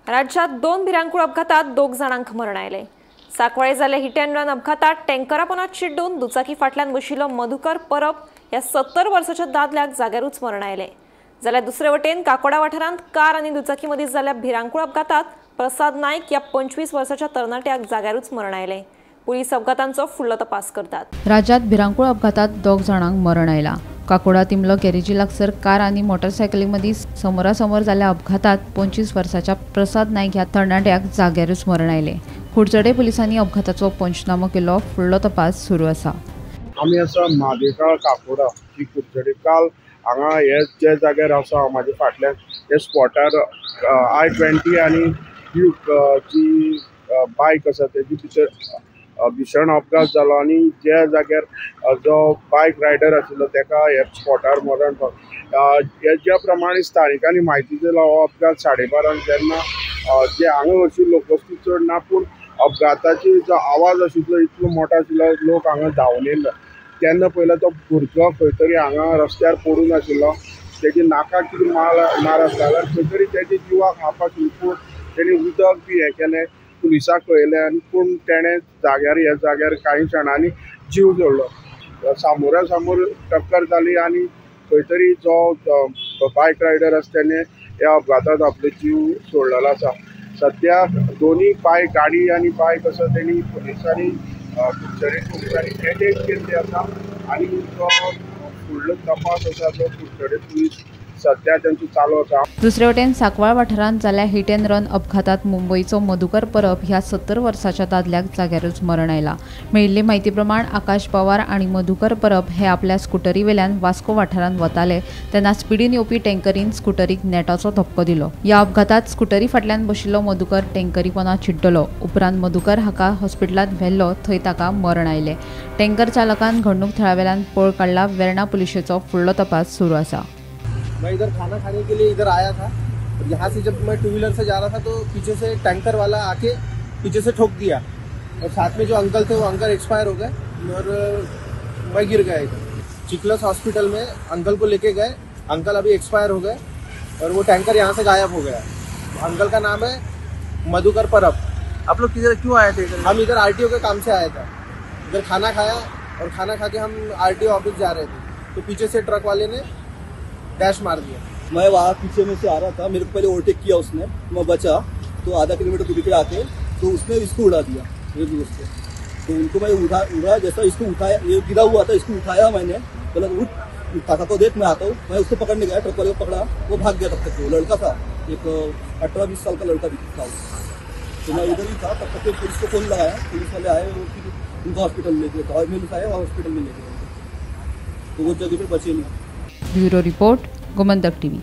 राज्यात दोन भिरांकूळ अपघातात 2 जाणांक मरण आयलें। सांकवाळे जाल्ल्या हिट अँड रन अपघातात टँकरा पोंदा चिड्डून दुचाकी फाटल्यान बशिल्लो मधुकर परब ह्या 70 वर्साच्या दादल्याक जाग्यारूच मरण आयलें। जाल्यार दुसरे वटेन काकोडा वाठारांत कार आनी दुचाकी मदीं जाल्ल्या भिरांकूळ अपघातात प्रसाद नायक ह्या 25 वर्साच्या तरणाट्याक जाग्यारूच मरण आयलें। पुलीस अपघातांचो फुडलो तपास करतात। राज्यात भिरांकूळ अपघातात 2 जाणांक मरण आयलां। काकोडा तिमलो गॅरेजी लागसर कार आनी मोटरसायकली मदीं समोरासमोर जाल्ल्या अपघातात 25 वर्साच्या प्रसाद नायक ह्या तरणाट्याक जाग्यारूच मरण आयलें। कुडचडे पुलिसांनी अपघाताचो पंचनामो केलो। फुडलो तपास सुरू आसा। आमी आसा म्हादेकाळ काकोडा ही कुडचडे काल हांगा हे जे जाग्यार आसा म्हाजे फाटल्यान हे स्पॉटार I-20 आनी ड्यूक जी बायक आसा तेजी भितर भीषण अपघात जालो आनी ज्या जाग्यार जो बायक रायडर आशिल्लो तेका ह्या स्पॉटार मरण पावलें। ज्या प्रमाणे स्थानिकांनी म्हायती दिला हो अपघात 12:30 जेन्ना जे हांगा अशी लोकवस्ती चड ना पूण अपघाताची जो आवाज आशिल्लो इतलो मोठो आशिल्लो लोक हांगा धांवन येयल्लो तेन्ना पयलो तो भुरगो खंय तरी हांगा रस्त्यार पडून आशिल्लो। तेजे नाकाक कितें मार आसता जाल्यार खंय तरी तेजे जिवाक हाप आशिल्ली पूण तेणी उदक बी हें केलें पुलिसाक कळयलें आनी पूण तेणें जाग्यार ह्या जाग्यार कांय क्षणांनी जीव सोडलो। सामोरा सामोर टक्कर जाली आनी खंय तरी जो बायक रायडर आसा तेणें ह्या अपघातांत आपलो जीव सोडलेलो आसा। सद्या दोनी बायक गाडी आनी बायक आसा तेणी पुलिसांनी कुडचडे पुलिसांनी एटेक केल्ली आसा आनी जो फुडलो तपास आसा तो कुडचडे पुलीस सद्या तांचो चालू आसा। दुसरे वटेन सांकवाळ वाठारांत जाल्ल्या हिट अँड रन अपघातात मुंबयचो मधुकर परब ह्या 70 वर्साच्या दादल्याक जाग्यारूच मरण आयलां। मेळिल्ले म्हायती प्रमाण आकाश पवार आनी मधुकर परब हे आपल्या स्कुटरी वेल्यान वास्को वाठारांत वताले तेन्ना स्पिडीन येवपी टँकरीन स्कुटरीक नेटाचो धपको दिलो। ह्या अपघातात स्कुटरी फाटल्यान बशिल्लो मधुकर टँकरी पोंदा चिड्डलो। उपरांत मधुकर हाका हॉस्पिटलांत व्हेल्लो थंय ताका मरण आयलें। टँकर चालकान घडणूक थळावेल्यान पळ काडला। वेर्णा पुलिशेचो फुडलो तपास सुरू आसा। मैं इधर खाना खाने के लिए इधर आया था और यहाँ से जब मैं टू व्हीलर से जा रहा था तो पीछे से टैंकर वाला आके पीछे से ठोक दिया और साथ में जो अंकल थे वो अंकल एक्सपायर हो गए और मैं गिर गया। इधर चिकलस हॉस्पिटल में अंकल को लेके गए, अंकल अभी एक्सपायर हो गए और वो टैंकर यहाँ से गायब हो गया। अंकल का नाम है मधुकर परब। आप लोग किधर क्यों आए थे? हम इधर RTO के काम से आए थे। इधर खाना खाया और खाना खा के हम RTO office जा रहे थे तो पीछे से ट्रक वाले ने डैश मार दिया। मैं वहाँ पीछे में से आ रहा था, मेरे को पहले ओवरटेक किया उसने, मैं बचा तो आधा किलोमीटर दूरी पे आके तो उसने इसको उड़ा दिया मेरे दोस्त को। तो उनको मैं उड़ा जैसा इसको उठाया, ये गिरा हुआ था, इसको उठाया मैंने, बोला उठ काका को देख मैं आता हूँ। मैं उसको पकड़ने गया, ट्रक वाले को पकड़ा, वो भाग गया। तब तक वो लड़का था, एक 18-20 साल का लड़का था। तो मैं इधर ही था तब तक पुलिस को फोन लगाया, पुलिस वाले आए और फिर उनको हॉस्पिटल ले गए, एम्बुलेंस आए हॉस्पिटल में ले गए, तो वो जगह पर बचे नहीं। Bureau report, Gomantak TV.